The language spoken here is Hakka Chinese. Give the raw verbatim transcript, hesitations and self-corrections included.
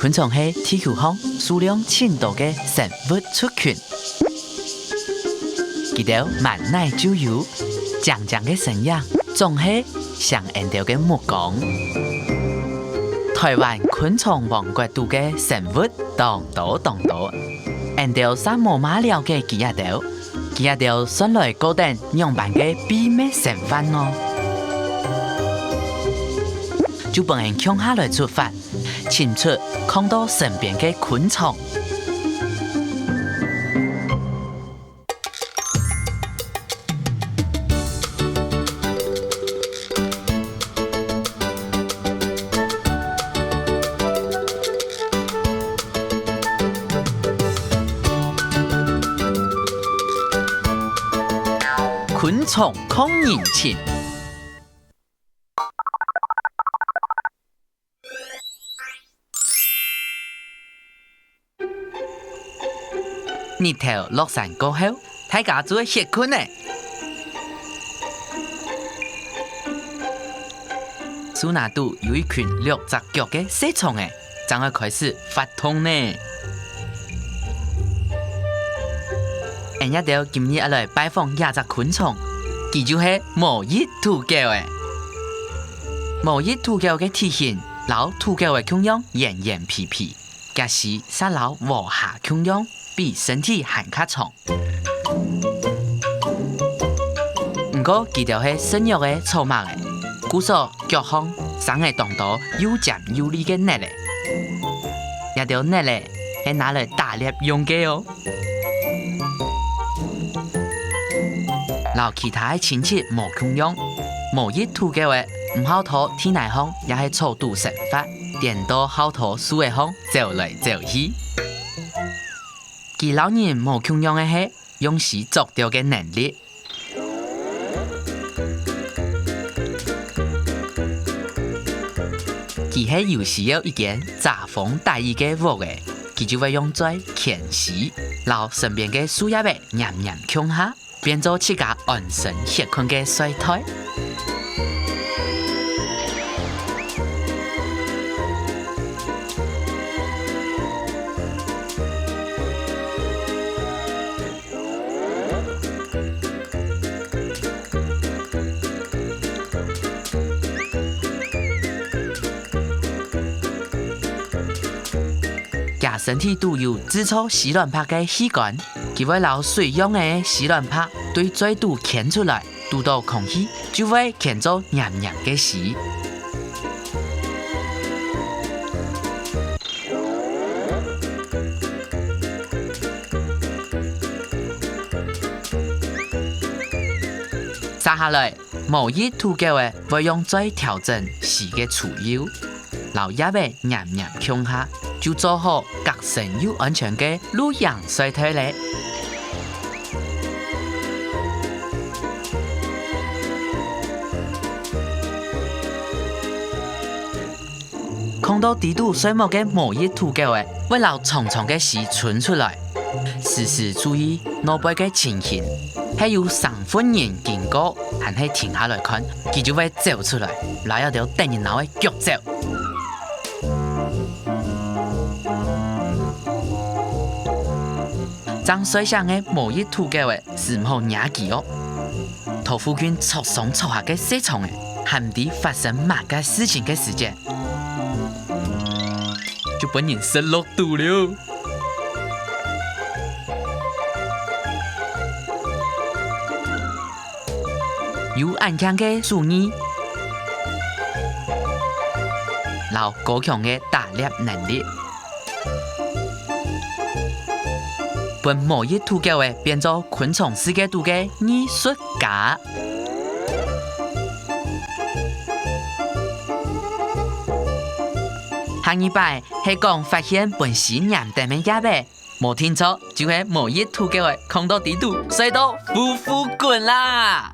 昆蟲係地球項數量盡多个生物族群。佢兜滿哪就有，靚靚个身影，總係 吸引𠊎兜个目光。臺灣昆蟲王國肚个生物當多當多，𠊎兜嗄無麼了解佢兜，佢兜算來過等仰般个祕密生活呢？就分𠊎共下來出發，尋出囥到身邊个昆蟲。 昆蟲抗人情。 日頭落山過後，大家就歇睏了。樹林肚有一群六隻腳个細蟲仔，正愛開始發動呢。𠊎兜今日愛來拜訪這隻昆蟲，佢就係毛翼鴕鳥仔。毛翼鴕鳥个體型摎鴕鳥仔共樣圓圓肥肥， 腳胥嗄摎禾蝦共樣，比身體還較長。毋過佢兜係食肉个草蜢仔，故所腳項生了當多又尖又利个鉸仔。這兜鉸仔係拿來打獵用个哦。摎其他个親戚無共樣，毛翼鴕鳥仔毋好在地泥項也係草肚生活，顛倒好在樹仔項 走來走去。佢摎人無共樣个係用絲捉鳥个能力。佢係有需要一間遮風擋雨个屋仔，佢就會用嘴牽絲，摎身邊个樹葉仔黏黏共下， 變做自家安身歇睏个睡袋。厥身體肚有製造死卵白个器官， 佢會摎水樣个死卵白對嘴肚牽出來，堵著空氣就會牽做黏黏个絲。續下來，毛翼鴕鳥仔會用嘴調整絲个粗幼， 摎葉仔黏黏共下，就做好隔身又安全个露營睡袋了。囥到底肚睡目个毛翼鴕鳥仔，會摎長長个絲伸出來，時時注意外背个情形，係有生份人經過，還係停下來看，佢就會走出來，摎這兜得人惱个 腳走。正睡醒个毛翼鴕鳥仔，斯毋好惹佢哦。在附近撮上撮下个細蟲仔，還毋知發生麼个事情个時節，就分人食落肚了。 有恁慶个手藝，摎高強个打獵能力，分毛翼鴕鳥仔變做昆蟲世界肚个藝術家。下二擺係講發現分絲黏等个葉仔， 無定著，就係毛翼鴕鳥仔囥到底肚，睡到呼呼滾啦！